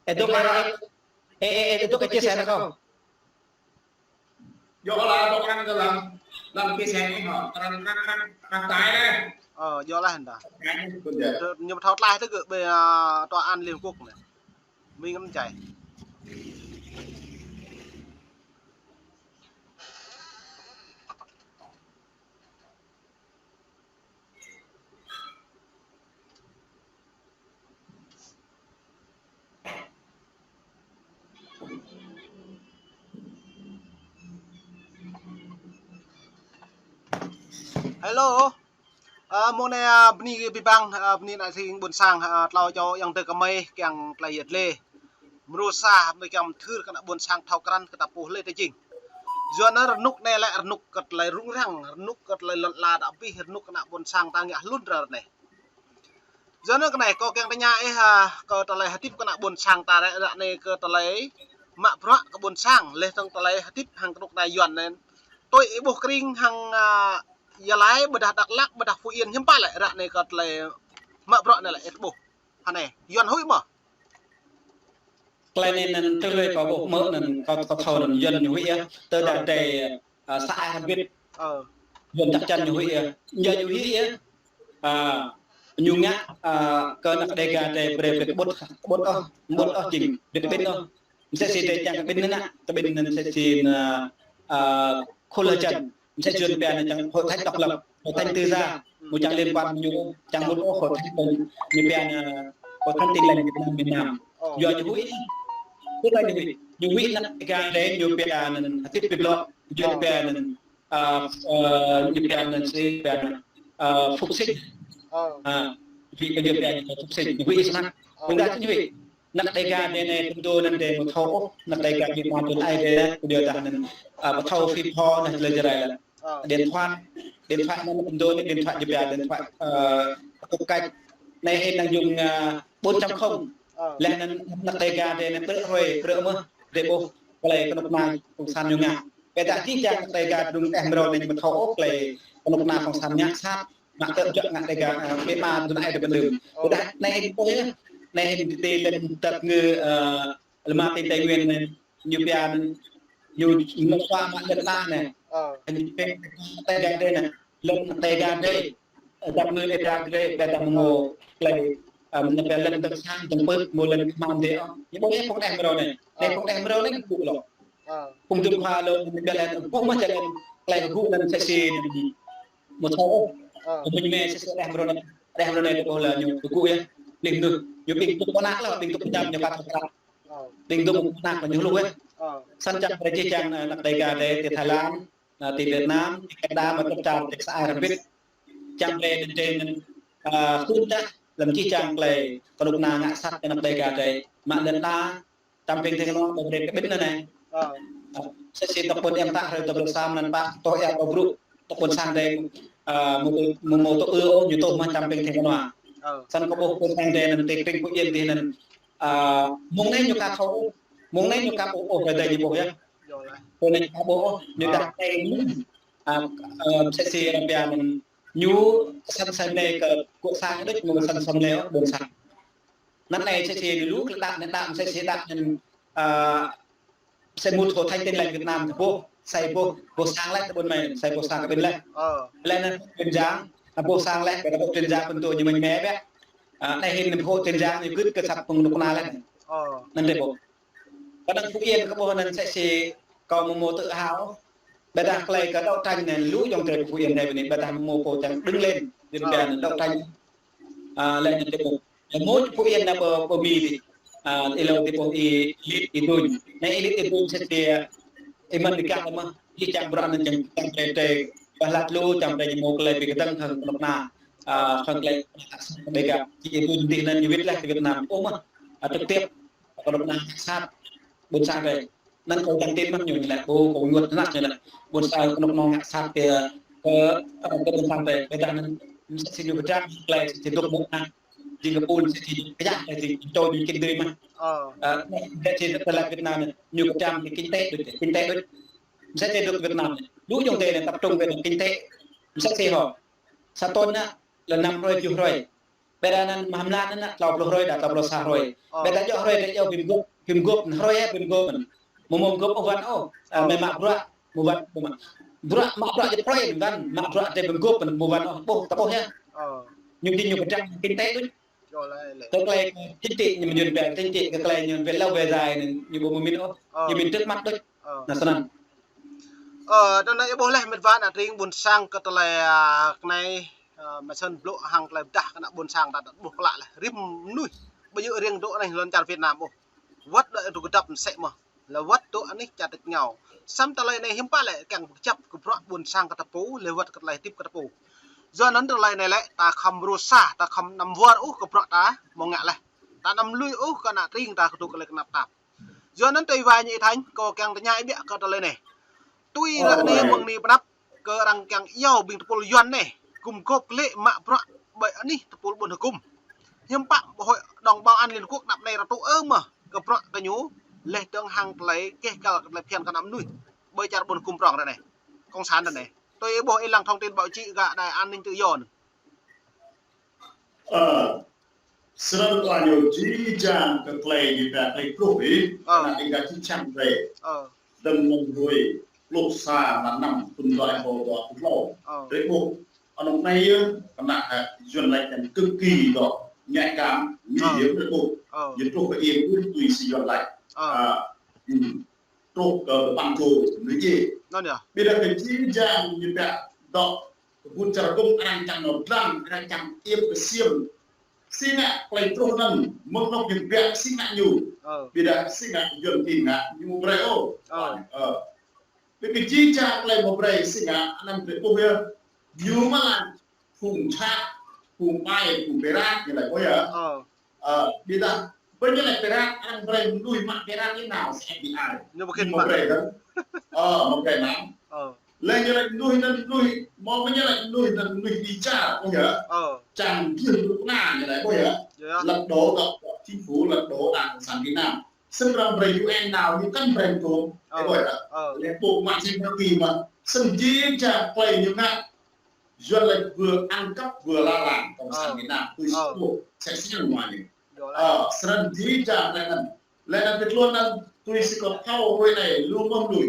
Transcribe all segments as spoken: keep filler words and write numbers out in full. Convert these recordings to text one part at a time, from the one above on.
Ê, dŏ kơ, ê, ê, ê, dŏ kơ chia sẻ được không? Dŏ lah, dŏ ăn kơ lăm, lăm chia sẻ đi hŏ. Arăng, arăng, arăng, arăng tải lah. Ơ, dŏ lah hăn ta. Tải đi, bơ̆n djă. Ñu thâo tlaih tơ kơ ƀơi, a, tòa án Liên Hợp Quốc anai. Mĭn ngăn čai. Hello. Ơ, mông anai, ơ, bơni kơ abih bang, ơ, bơni ană sing ƀôn sang, ơ, tlâo čô yang tơ kơmơi kiăng tơlơi yet lê. Mrô sa, mơi kiăng mthưr kơ ană ƀôn sang thâo krăn kơ ta pô lê tơ jing. Yua anŭn rơnŭk anai lĕ rơnŭk kơ tơlơi rŭng răng, rơnŭk kơ tơlơi lŏn ala đa abih, rơnŭk kơ ană ƀôn sang ta ngă hlŭn ră anai. Yua anŭn kơ anai, kâo kiăng tơña ih, ha, kơ tơlơi hơdip kơ ană ƀôn sang ta ră, ră anai kơ tơlơi mă bruă kơ ƀôn sang, leh tơ̆ng tơlơi hơdip hăng kơnuk kơna Yuan anai. Tui ih ƀuh krĭng hăng, a, Gia Lai, ƀôdah Dak Lak, ƀôdah Phú Yên, hiư̆m pă lĕ, ră anai kơ tơlơi mă bruă anai lĕ, ih ƀuh. Hơnai, Yuan huĭ mơ̆? Tơlơi anai anŭn tơlơi kâo ƀuh mơ̆ anŭn kâo, kâo thâo anŭn Yuan ñu huĭ yơh. Tơdah drei, a, sa ai hơbĭt. Ơ. Yuan chắc chắn ñu huĭ yơh. Ñu huĭ yơh. A, ñu ngă, a, kơ ană Đêga drei brơi brơi kơ ƀut, ƀut ôh, ƀut ôh jing, brơi kơ ƀĭn ôh. Msĕ si drei čang kơ ƀĭn anŭn, kơ ƀĭn anŭn msĕ si anŭn, a, khul hơjăn. Msĕ si Yuan pia anŭn čang hội thánh độc lập, hội thánh tư gia, mơ̆ čang liên quan ñu, čang ƀut ôh hội thánh, ñu pia anŭn hội thánh Tin Lành Việt Nam, Việt Nam. Ơ. Yua ñu huĭ. Tức là ñu huĭ, ñu huĭ ană Đêga drei ñu pia anŭn hơdip ƀiă blŏ, Yuan pia anŭn, a, ơ, ñu pia anŭn si pia anŭn, a, phục sinh. Ơ. A, huĭ kơ ñu pia anŭn phục sinh, ñu huĭ snăk. Ơ. Ƀôdah ñu huĭ. Ană Đêga drei anai pơdô anŭn drei ƀu thâo ôh, ană Đêga Việt Nam tui ai drei anai, pơdô dah anŭn, a, ƀu thâo phim pho anŭn tơlơi Jarai lĕ. Ơ. Điện thoại, điện thoại anŭn pơdô anai điện thoại ñu pia điện thoại, ơ, công kích. Anai hĭ năng dùng, a, bốn chấm không. Ơ. Leh anŭn ană Đêga drei anai brơi hrơi, brơi mơ̆, drei ƀuh, tơlơi kơnuk kơna cộng sản ñu ngă. Ƀôdah jih jang ană Đêga rŭng teh mrâo anai ñu ƀu thâo ôh, tơlơi kơnuk kơna cộng sản ngă sat. Mă tơ̆ jŏk ngă Đêga, a, pĕ ma tui anai dơ̆ ƀơ̆n lơ̆m. Ơ. Ƀôdah anai hĭ ƀuh yơh. Anai hĭ tơlơi lĕ tơ̆ ngơ, ơ, lơma tin Tây Nguyên anai, ñu pia anŭn, ñu mơ̆ khua mă lŏn anai. Ơ. Anŭn pĕ Đêga drei anai. Lŏn Đêga drei. Ơ, dăp ngơ Đêga drei, ƀôdah mơ̆ tơlơi, ơ, mơ̆ pĕ lŏn tơ̆ sang, tơ̆ pơ̆k, mơ̆ lŏn kơmam drei ôh. Ñu ƀuh yơh phung teh mrâo anai. Anai phung teh mrâo anai kơ ƀuh lŏ. Ơ. Phung dŭm khua lŏ, mơ̆ pĕ lŏn, ƀuh mơ̆ čang lŏn, tơlơi kơ ƀuh lŏn msĕ si Mơ̆ thâo ôh. Ơ. Kơ mơ̆ng mơ̆ sĭt sĭt reh mrô anai. Reh mrô anai tơƀôh lĕ ñu kơ gŭ yơh. Leh mơnuih. Ñu ƀing tŭk pơnă lah, ƀing tŭk pơjam ñu ka thâo krăn. Ơ. Ƀing tŭk pơnă kơ ñu hluh yơh. Ơ. Săn čang brơi čih čang, ơ, ană Đêga drei ti Thái Lan, ơ, ti Việt Nam, ti Canada, mă tơ̆ čar ti sa ai rơbit. Čang brơi anŭn drei anŭn, ơ, khul tah, lăm čih čang tơlơi kơnuk kơna ngă sat kơ ană Đêga drei. Mă lŏn ta, Čăm ping theng kơnua, ƀu brơi kơ ƀĭn anai. Ơ. Ơ, msĕ si tơ̆ ƀôn yang tah hrơi tơ̆ ƀôn sang anŭn pă, tŏ ia ƀu brŭ, tơ̆ ƀôn sang drei, ơ, mơ̆, mơ̆, mơ̆ tŏ ư ôh, ñu tŏ mă čăm ping theng kơnua. Ơ. Săn kơ ƀuh ƀôn sang drei anŭn ti kring Phú Yên ti anŭn, ơ, mơ̆ng anai ñu ka thâo ôh, mơ̆ng anai ñu ka ƀuh ôh, hrơi anai ñu ƀuh yơh. Hrơi anai ñu ka ƀuh ôh, ñu dah teng, ơ, ơ, msĕ si arăng pia anŭn, ñu săn săn anai kơ kŏ sang đôč, mơ̆ săn săn anai ôh, ƀôn sang. Anŭn anai msĕ si lu klă đăo anai đăo msĕ si đăo anŭn, ơ, msĕ mŭt hội thánh Tin Lành Việt Nam tơƀôh, sai ƀôh, ƀôh sang leh tơƀôn mơi, sai ƀôh sang kơ ƀĭn leh. Ơ. Leh anŭn truyền giảng, ơ, ƀôh sang leh, kơ ƀôh truyền giảng pơtô ñu mơ̆ng mơ̆ ƀĕ. Ơ, anai hĭn ƀôh truyền giảng ñu gưt kơ sat phung kơnuk kơna leh. Ơ. Anŭn tơƀôh. Kơnơ̆ng Phú Yên kơ ƀôh anŭn msĕ si kâo mơ̆ mơ̆ tơ̆ hao. Ƀôdah tơlơi kơ đấu tranh anŭn lu ayŏng adơi Phú Yên anai ƀơi anai, ƀôdah mơ̆ mơ̆ pô čang đứng lên, jing pia anŭn đấu tranh. Ơ, leh anŭn tơƀôh. Leh mơ̆ Phú Yên anai ƀơ, ƀơ Mi dih. Ơ, ih lŏ tơƀôh ih Lit Ih Dun. Anai ih Lit Ih Dun msĕ si ih mơ̆n dih kah mơ̆. Ih čang bruă anŭn čang, čang brơi drei, ƀah lăt lu, čang brơi ñu mơ̆ tơlơi ƀing kơdơ̆ng hăng kơnuk kơna. Ơ, hăng tơlơi Đêga. Ih Dun dih anŭn ñu wĭt leh ti Việt Nam. Ơ mơ̆. Ơ, trực tiếp. Kơnuk kơna sat. Ƀôn sang drei. Anŭn kâo čang tin mơ̆n ñu lĕ, ƀu kâo ñuăt tơnap ñu lĕ. Ƀôn sang kơnuk kơna ngă sat kơ, kơ, ơ, kơ ƀôn sang drei. Ƀôdah anŭn msĕ si ñu kơdrăm, tơlơi si dŏ mơ̆ anŭn. Jing kơ pun msĕ si kơjăp, jing čô ñu kinh tế mơ̆n. Ơ. Ơ, msĕ si tơlơi Việt Nam anŭn, ñu kơdrăm kơ kinh tế đôč, kinh tế đôč. Msĕ si dŏ Việt Nam anŭn, lu ayŏng adơi anŭn tập trung kơ kinh tế. Msĕ si hŏ. Sa thŭn anŭn, lĕ năm hrơi, tơjuh hrơi. Ƀiădah anŭn mơ̆ng hmâo anŭn tlâo pluh hrơi, đa tlâo pluh sa hrơi. Ƀiădah djơ̆ hrơi, djơ̆ ƀing gŏp, ƀing gŏp, hrơi ƀing gŏp. Mơ̆ mơ̆ng gŏp ôh wăn ôh. Ơ, mơ̆ mă bruă, mơ̆ wăn, mơ̆ mă. Bruă, mă bruă djơ̆ hrơi wăn, mă bruă djơ̆ ƀing gŏp, mơ̆ wăn ôh. Ƀuh, ta ƀuh yơh. Ñu či ñu pơdrăng kinh tế đôč. Kơ tơlơi chính trị ñu mơ̆n yun ƀiă, chính trị, kơ tơlơi ñu ƀiă lâu về dài anŭn ñu ƀu mơ̆n ôh. Ñu mơ̆n trước mắt đôč. Anŭn snăn. Ơ, tơdah ih ƀuh laih mĕt wa ană tring ƀuôn sang kơ tơlơi, a, kơ anai, ơ, mơ̆ sĭt blŏ hăng tơlơi pơdah kơ ană ƀuôn sang ta ƀuh klă laih. Rĭm mơnuih ƀu djơ̆ riêng dŏ anai lŏn čar Việt Nam ôh. Wăt dŏ tơ kơdăp mơsĕ mơ̆n. Lĕ wăt dŏ anih čar tač rơngiao. Samơ̆ tơlơi anai hiư̆m pă lĕ kiăng pơkơjăp kơ bruă ƀuôn sang kơ ta pô, lĕ wăt kơ tơlơi hơdip kơ ta pô. Yua anŭn tơlơi anai lĕ ta khŏm rơsah, ta khŏm anăm wơr ôh kơ bruă ta mơ̆ng ngă laih. Ta anăm lui ôh kơ ană tring ta kơ dŏ kơ lĕ kơnăp tap. Yua anŭn tui wa ñu ih Thanh, kâo kiăng tơña ih ƀiă kơ tơlơi anai. Tui ră anai mơ̆ng anai pơnăp kơ arăng kiăng iâu ƀing tơpul Yuan anai gum gŏp glaĭ mă bruă ƀơi anih tơpul ƀuôn hơgŭm. Hiư̆m pă hội đồng bảo an Liên Quốc anăp anai rơtuh ơ mơ̆ kơ bruă kơ ñu lĕ dơ̆ng hăng tơlơi keh kăl kơ tơlơi phiăn kơ ană mơnuih ƀơi čar ƀuôn hơgŭm prŏng ră anai. Cộng sản ră anai. Tui ih ƀuh ih lăng thông tin báo chí gah Đài An ninh tự do anai. Ơ, snăn kơ ñu či jang kơ tơlơi ñu ta tơlơi truh ih, kơ ană ih gah či čang tơlơi. Dơ̆ng mơ̆ng hrơi pluh sa mlan năm thŭn dua êbâo dua pluh tlâo. Tơlơi ƀuh, anŭn anai yơh, kơ ană, ơ, Yuan lač anŭn cực kỳ dŏ, nhạy cảm, nguy hiểm tơlơi ƀuh. Ñu truh kơ ih, tui si Yuan lač. Ơ, truh kơ păn kô mơnuih djai. Anŭn yơh. Ƀiădah kơ či jang ñu ta dŏ kơ ƀuôn čar gŭm arăng čang nao dlăng, arăng čang iĕp kơ siêm. Si ngă tơlơi truh anŭn, mơ̆ng anŏ ñu ƀiă si ngă ñu. Ƀiădah si ngă Yuan či ngă ñu brơi ôh. Ơ. Ƀiădah kơ či jang tơlơi mă brơi si ngă anăm brơi ƀuh yơh. Ñu mơ̆ lač phung čă, phung ƀai, phung pirat, ñu lač ƀuh yơh. Ơ, ƀiădah, ƀơi ñu lač pirat, arăng brơi mơnuih mă pirat ñu nao si F B I. Ñu ƀu khĭn mă. Mă brơi dơ̆ng. Ơ, mă brơi nao. Ơ. Lĕ ñu lač mơnuih anŭn mơnuih, mơ̆ ƀơi ñu lač mơnuih anŭn mơnuih đi char, ƀuh yơh. Ơ. Čang jih tŭ kơna ñu lač ƀuh yơh. Yơh. Lật đổ dŏ, chính phủ lật đổ Đảng Cộng sản Việt Nam. Snăn arăng brơi U N nao, ñu kăn brơi tôm. Ơ. Ih ƀuh yơh. Ơ. Lĕ ƀuh mă jing Hoa Kỳ mơ̆n. Snăn či jang tơlơi ñu ngă. Yuan lač vừa ăn cắp vừa la làng Cộng sản Việt Nam, tui si ƀuh, sĕ sĕ ñu mă ñu. Ơ, snăn či jang tơlơi anŭn. Lĕ anŭn pơtlôn anŭn, tui si kâo thâo hrơi anai, lu mơ̆ng lui.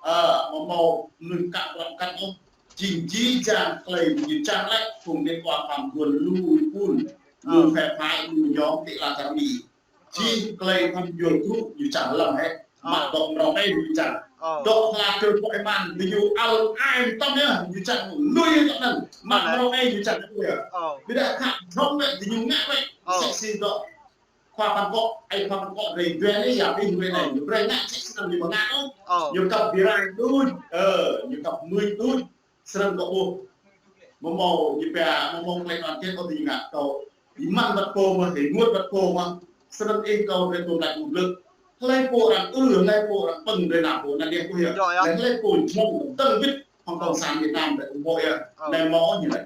Ơ, mơ̆ mâo mơnuih kăk lăm kăn ôh. Jing či jang tơlơi ñu čang lĕ, phung anai kơ păng guôn lu pun. Lu phe phái, lu nhóm, ti la kar mi. Jing tơlơi phăn yua gru ñu čang lăm hĕ. Mă dŏ mrâo anai ñu čang. Dŏ hla kơ pô êman, ñu al ai tăm yơh, ñu čang lui tăm anŭn. Mă mrâo anai ñu čang yơh. Ƀiădah khă dŏ anai, ñu ngă wĕ. Sĕ si dŏ. Khua păn kŏ, ai khua păn kŏ rai dua anai, ya ƀing dua anai. Ñu brơi ngă sĕ si anŭn ñu ƀu ngă ôh. Ñu kăp bi rai đuč. Ơ, ñu kăp mưč đuč. Snăn kâo ƀuh. Mơ̆ mâo ñu pia, mơ̆ mâo tơlơi đoàn kết ôh tơ ñu ngă kâo. Ih mă wăt pô mơ̆, ih mŭt wăt pô mơ̆. Snăn ih kâo brơi tôm lač mơ̆ng blơ̆. Hlơi pô arăng ư, hlơi pô arăng pơ̆ng brơi nao pô anăn yơh ƀuh yơh. Hlơi pô jơ̆ng tơ̆ng wĭt hŏng Cộng sản Việt Nam brơi ƀuh yơh. Anai mơ̆ ñu lač.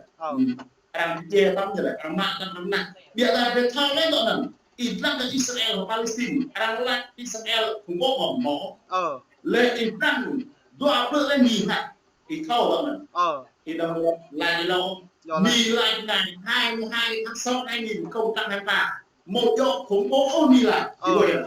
Arăng či tăm ñu lač, arăng mă tăm arăng mă. Ƀiădah brơi thâo lĕ dŏ anŭn. Ih dlăng kơ Israel hăng Palestine. Arăng lač Israel hơgŏ mơ̆ mơ̆. Lĕ ih dlăng dua blư̆ lĕ Mi hă. Ih thâo ƀă anŭn. Ơ. Ih dlăng lĕ lač lŏ. Mi lač anai hai mươi hai tháng sáu hai nghìn không trăm hai mươi ba. Mơ̆ djŏ khủng bố ôh Mi lač. Ih ƀuh yơh.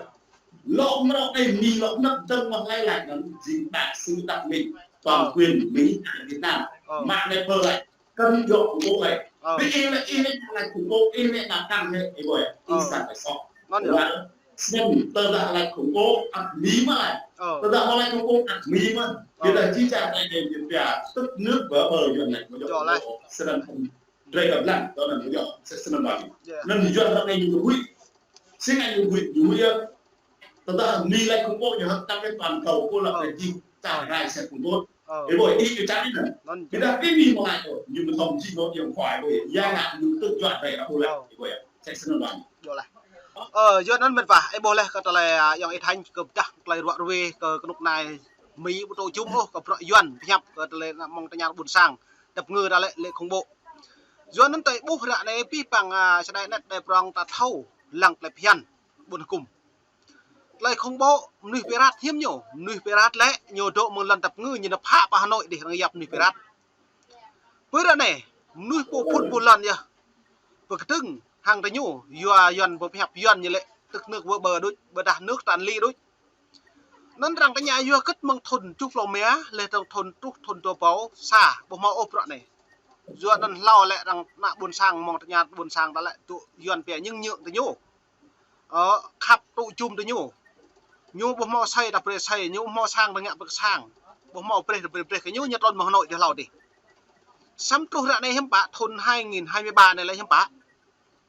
Lŏ mrâo anai Mi lŏ mơnăp dơ̆ng mơ̆ hlơi lač anŭn jing đại sứ đặc mệnh toàn quyền Mỹ tại Việt Nam. Mă anai pơ lač. Kăn djŏ khủng bố lĕ. Ơ. Bi ih lĕ ih lĕ lač khủng bố, ih lĕ nao kăn hĕ, ih ƀuh yơh. Ih sat lĕ sŏ. Anŭn yơh. Snăn tơdah lač khủng bố, ăt Mi mơ̆ lač. Tơdah mơ̆ lač khủng bố, ăt Mi mơ̆. Ƀiădah či čang lač anai ñu pia, tức nước vỡ bờ, Yuan lač mơ̆ djŏ. Djŏ lač. Snăn drei kăp lăng, tơ anŭn mơ̆ djŏ. Snăn ƀă. Anŭn Yuan lač anai ñu huĭ. Si ngă ñu huĭ, ñu huĭ yơh. Tơdah Mi lač khủng bố ñu hơ̆k tăm yơh toàn cầu cô lập anai jing čang rai sĕ khủng bố. Ih ƀuh, ih čang anai. Ƀiădah ih Mi mơ̆ lač ôh, ñu mơ̆ thâo jing ôh, ñu khua ih ƀuh. Ya ngă ñu tŭ juă drei ană ƀuh lač. Ih ƀuh yơh. Sĕ snăn ƀă. Ơ, yua anŭn mĕt wa, ih ƀuh laih kơ tơlơi, a, ayŏng ih Thanh kơ pơdah tơlơi ruă ruê kơ kơnuk kơna Mi ƀu tŭ jum ôh kơ bruă Yuan pơhiăp kơ tơlơi ană mơ̆ng tơña ƀuôn sang. Tơpă ngơ ta lĕ, lĕ khủng bố. Yua anŭn tơlơi ƀuh ră anai pih păng, a, sa đai net đai prŏng ta thâo lăng tơlơi phiăn ƀuôn hơgŭm. Tơlơi khủng bố mơnuih pirat hiư̆m ñu, mơnuih pirat lĕ ñu dŏ mơ̆ng lŏn tơpă ngơ ñu nao phă pơ Hà Nội dih arăng yap mơnuih pirat. Pơ ră anai, mơnuih pô phŭn pô lŏn yơh. Pơkơdơ̆ng, hăng tơ ñu, yua Yuan pơhiăp Yuan ñu lĕ, tơ̆k nước vơ bơ đôč, ƀơdah nước tràn ly đôč. Anŭn arăng tơña yua hơgĕt mơ̆ng thŭn tơjuh pluh rơma, leh dơ̆ng thŭn truh thŭn dua rơbâo sa, ƀu hmâo ôh bruă anai. Yua anŭn hlâo lĕ arăng ană ƀôn sang mơ̆ng tơña ƀôn sang ta lĕ tŭ Yuan pia ñưng ñưng tơ ñu. Ơ, khăp tŭ jum tơ ñu. Ñu ƀu hmâo asơi ta brơi asơi, ñu ƀu hmâo sang ta ngă brơi sang. Ƀu hmâo brơi ta brơi brơi kơ ñu, ñu trŭn mơ̆ng Hà Nội dih hlâo dih. Samơ̆ truh ră anai hiư̆m pă, thŭn hai nghìn hai mươi ba anai lĕ hiư̆m pă.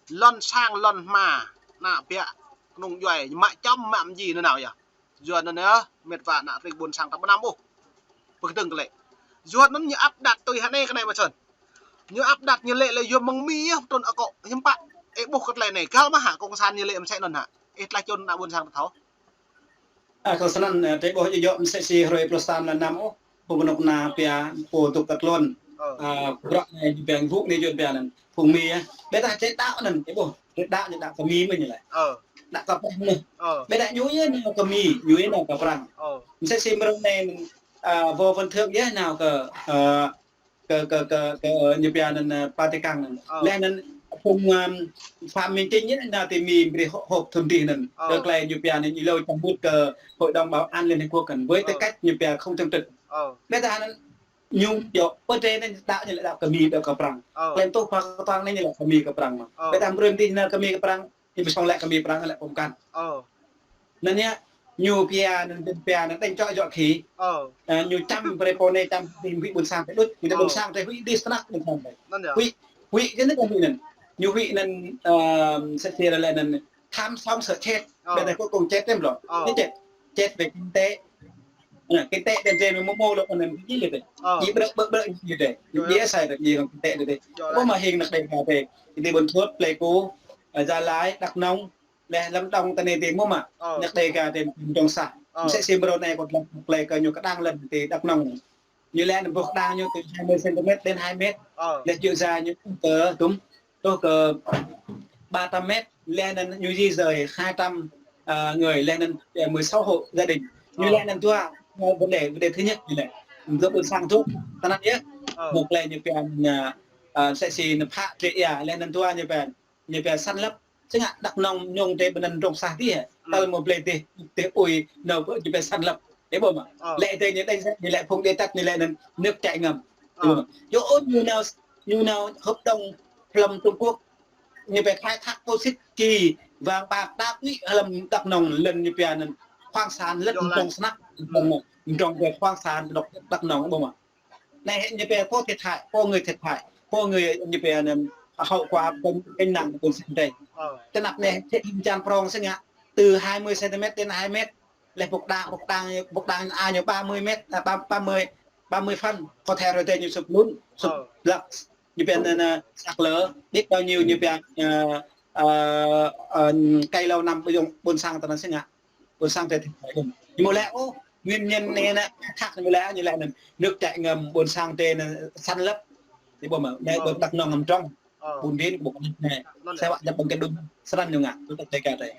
Lŏn sang lŏn hma, ană ƀiă, kơnung djuai, mă čăm mă mơji nanao yơh. Yua anŭn yơh, met wa ană tring ƀôn sang ta ƀu anăm ôh. Pơkơdơ̆ng kơ lĕ. Yua anŭn ñu áp đặt tui hă anai kơ anai mơ̆n. Ñu áp đặt ñu lĕ lĕ yua mơ̆ng Mi yơh, trŭn akŏ, hiư̆m pă. Ih ƀuh kơ tơlơi anai, găl mơ̆ hă, kông san ñu lĕ mơsĕ anŭn hă. Ih tơlơi čun ană ƀôn sang ta thâo. A, kơ snăn, a, tơlơi ƀuh yơh mơsĕ si hrơi pluh sa mlan năm ôh, phung kơnuk kơna pia, pô dŏ kơ tlôn. Ơ. A, bruă anai ñu pia, vuk anai Yuan pia anŭn, phung Mi yơh. Ƀiădah tơlơi đaŏ anŭn, tơlơi ƀuh, tơlơi đaŏ ñu đaŏ kơ Mi mơ̆n ñu lĕ. Ơ. Đaŏ kơ Prăng mơ̆n. Ơ. Ƀiădah ñu yơh nao kơ Mi, ñu yơh nao kơ Prăng. Ơ. Mơsĕ si mrâo anai, a, Võ Văn Thưởng yơh nao kơ, a, kơ, kơ, kơ, kơ, ơ, ñu pia anŭn, ơ, Vatican anŭn. Ơ. Leh anŭn phung, ưm, Phạm Minh Chính anŭn nao tơ Mi brơi hô-, họp thŭn dih anŭn. Ơ. Kơ tơlơi ñu pia anŭn ñu lŏ čăm mŭt kơ Hội đồng Bảo an Liên Hiệp Quốc anŭn. Với tư cách ñu pia không thường trực. Ơ. Ƀiădah anŭn ñu dŏ pơ drơi anŭn đaŏ ñu lĕ đaŏ kơ Mi đaŏ kơ Prăng. Ơ. Tơlơi tuh pha kơtuang anai ñu lĕ kơ Mi kơ Prăng mơ̆n. Ơ. Ƀiădah brơi dih nao kơ Mi kơ Prăng. Ñu ƀu song lĕ kơ Mi Prăng lĕ pơm kăn. Ơ. Anŭn yơh, ñu pia, anŭn pia, anŭn đĕnh čŏ djŏ khĭ. Ơ. Ơ, ñu čăm brơi pô anai čăm ƀing ƀing ƀôn sang tơ đôč. Ñu tơ ƀôn sang tơ huĭ dih snăk ƀôn sang tơ. Anŭn yơh. Huĭ, huĭ kơ anŭn huĭ anŭn. Ñu huĭ anŭn, ơ, mơsĕ si lĕ anŭn tham sống sợ chết. Ơ. Ƀiădah cuối cùng chết tĕm lŏ. Ơ. Ñu chết. Chết về kinh tế. Anŭn, kinh tế tĕm tĕm mơ̆ mơ̆ lŏ anŭn ñu lĕ tĕ. Ơ. Ñu ƀrơ̆ ƀrơ̆ ƀrơ̆ ñu tĕ. Ñu ƀiă sai tĕ ñu kinh tế tĕ tĕ. Ơ. Ƀu mă hing anăk Đêga tĕ. Ñu tơ ƀôn thuot Pleiku, ơ, Gia Lai, Đắk Nông, leh Lâm Đồng tơ anai tĕ mơ̆ mă. Ơ. Anăk Đêga tĕ mơ̆ dŏng sah. Ơ. Mơsĕ si mrâo anai kơ tơlơi kơ ñu kơđang lŏn tơ Đắk Nông. Ñu lĕ anŭn boh kơđang ñu tơ hai mươi xăng ti mét đến hai mét. Ơ. Leh djơ̆ da ñu tơ tŭm, truh kơ ba trăm mét. Leh anŭn ñu di rời hai trăm, ơ, người, leh anŭn, ơ, mười sáu hộ gia đình. Ñu lĕ anŭn dua, ơ, vấn đề, vấn đề thứ nhất ñu lĕ. Dŏ ƀôn sang dŏ, tơ anŭn yơh. Ơ. Mơ̆ tơlơi ñu pia, ơ, ơ, mơsĕ si anŭn phă trê ia, leh anŭn dua ñu pia ñu pia săn lấp. Sĭt ngă Đắk Nông ñu tơ ƀơi anŭn dŏng sah dih hă. Ơ. Tơl mơ̆ blơi dih, dih ui, nao pơ ñu pia săn lấp. Ih ƀuh mơ̆. Ơ. Lĕ tơ ñu đĕnh sah, ñu lĕ phung đĭ tăt, ñu lĕ anŭn nước chảy ngầm. Ơ. Ih ƀuh mơ̆. Yua ôh ñu nao, ñu nao hợp đồng hlăm Trung Quốc. Ñu pia khai thác bauxit, kì vàng bạc đá quý hlăm Đắk Nông, lŏn ñu pia anŭn khoáng sản lĕ dŏng snăk, dŏng, dŏng về khoáng sản Đắk, Đắk Nông ƀuh mơ̆. Anai ñu pia có thiệt hại, có người thiệt hại, có người ñu pia anŭn hậu quả kinh, kinh nặng ƀôn sang tĕ. Ơ. Tơ anăp anai, thĕt him čan prong sĭt ngă, từ hai mươi xăng ti mét đến hai mét, leh boh kơđang, boh kơđang, boh kơđang a ñu ba mươi mét, à, ba, ba mươi, ba mươi phân, có thể rồi tĕ ñu sụp lún, sụp lật, ñu pia anŭn, anŭn, sạt lở, biết bao nhiêu ñu pia, ơ, ơ, ơ, cây lâu năm ƀôn, ƀôn sang tơ anŭn sĭt ngă. Ƀôn sang tĕ thiệt hại. Ñu ƀu lĕ ôh, nguyên nhân anai anŭn, thak ñu ƀu lĕ, ñu lĕ anŭn nước chảy ngầm, ƀôn sang tĕ anŭn săn lấp. Ih ƀuh mơ̆, anai ƀôn Đắk Nông hăm trong. Ơ. Bun Din ƀu anai. Anŭn lĕ. Sa wă djăp ƀơ̆ng kơđung, srăng ñu ngă, tui tơlơi Đêga tĕ.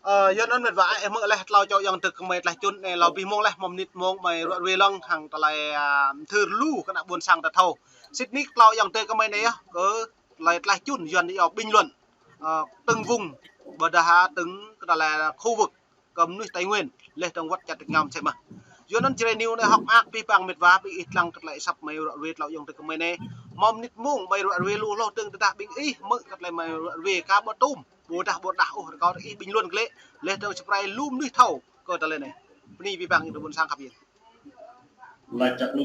Ơ, yua anŭn met wa, ơ, hmư̆ leh tlâo čô ayŏng tơ kơmơi tlaih čun anai, hlâo abih mông leh, mơ̆ng mơnit mông, mơi ruă ruê lŏng, hăng tơlơi, ơ, mơthưr lu kơ ană ƀôn sang ta thâo. Sĭt nik tlâo ayŏng tơ kơmơi anai yơh, kơ tơlơi tlaih čun Yuan ñu iâu bình luận, ơ, từng vùng, ƀơdah hă từng kơ tơlơi khu vực, kơ mơnuih Tây Nguyên, leh dơ̆ng wăt čar Việt Nam sĭt mơ̆n. Yua anŭn Jrai News anai hơ̆k mơak abih bang met wa, ƀing ih lăng kơ tơlơi asăp mơi ruă ruê tlâo ayŏng tơ kơmơi anai. Mơ̆ng mơnit mông mơi ruă ruê lu hloh dơ̆ng tơdah ƀing ih hmư̆ kơ tơlơi mơi ruă ruê ka ƀu tŭm, ƀôdah ƀôdah ôh, rơkâo ih bình luận kơ lĕ, leh dơ̆ng subscribe lu mơnuih thâo kơ tơlơi anai. Bơni abih bang ayŏng tơ ƀôn sang khăp yơh. Laih čăk lu.